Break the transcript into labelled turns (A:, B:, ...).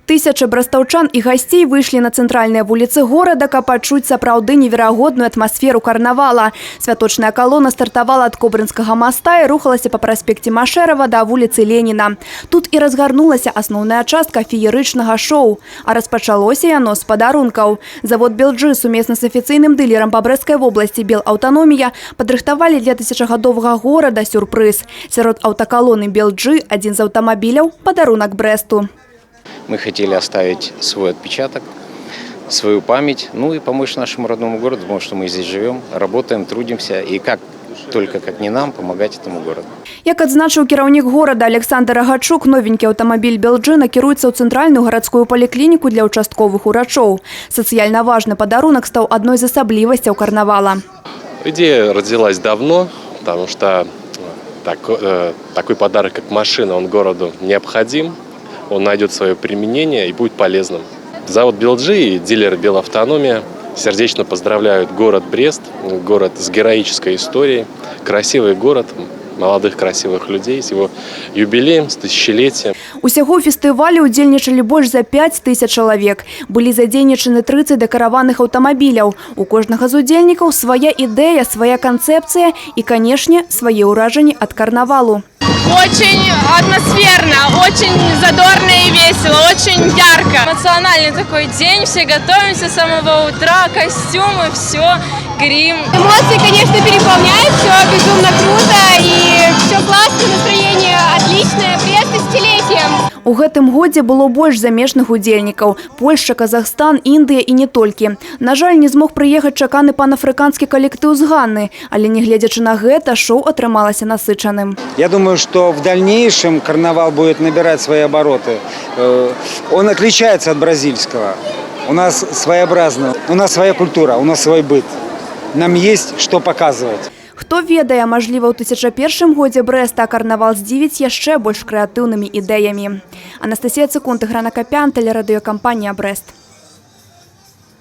A: Тысячы брастаўчан і гасцей выйшлі на цэнтральныя вуліцы горада, каб пачуць сапраўды неверагодную атмасферу карнавала. Святочная калона стартавала ад Кобрынскага моста і рухалася па праспекце Машэрава да вуліцы Леніна. Тут і разгарнулася асноўная частка феерычнага шоу. А распачалося яно з падарункаў. Завод «Белджы» сумесна з афіцыйным дылерам па Брэсцкай вобласці «Белаўтаномія» падрыхтавалі для тысячагадовага горада сюрпрыз. Сярод аўтакалоны «Белджы» адзін з аўтамабіляў — падарунак Брэсту.
B: Мы хотели оставить свой отпечаток, свою память, ну и помочь нашему родному городу, потому что мы здесь живем, работаем, трудимся, и как только как не нам помогать этому городу.
A: Як адзначыў кіраўнік горада Аляксандр Рагачук, новенькі аўтамабіль «Белджы» накіруецца ў цэнтральную гарадскую паліклініку для ўчастковых урачоў. Сацыяльна важны падарунак стаў адной з асаблівасцяў карнавала.
C: Идея родилась давно, потому что такой подарок, как машина, он городу необходим, он найдет свое применение и будет полезным. Завод «Белджи» и дилер «Белавтономия» сердечно поздравляют город Брест, город с героической историей, красивый город, молодых красивых людей с его юбилеем, с тысячелетием.
A: Усяго ў фестывалі ўдзельнічалі больш за 5000 чалавек. Былі задзейнічаны 30 дэкараваных аўтамабіляў. У кожнага з удзельнікаў свая ідэя, свая канцэпцыя і, канешне, свае ўражанні ад карнавалу.
D: Очень атмосферно, очень задорно и весело, очень ярко.
E: Эмоциональный такой день, все готовимся с самого утра, костюмы, все, грим.
D: Эмоции, конечно, переполняют, все безумно круто и все классно, настроение отличное. Брест с тысячелетием!
A: У гэтым годзе было больш замежных удзельнікаў: Польшча, Казахстан, Індыя і не толькі. На жаль, не змог прыехаць чаканы панафрыканскі калектыў з Ганны, але, нягледзячы на гэта, шоу атрымалася насычаным.
F: Я думаю, что в дальнейшем карнавал будет набирать свои обороты. Он отличается от бразильского. У нас своеобразно, у нас своя культура, у нас свой быт. Нам есть что показывать.
A: Хто ведае, мажліва, ў 1001 годзе Брэста карнавал здзівіць яшчэ больш крэатыўнымі ідэямі. Анастасія Цыкун, Тыгран Акапян, тэлерадыёкампанія «Брэст».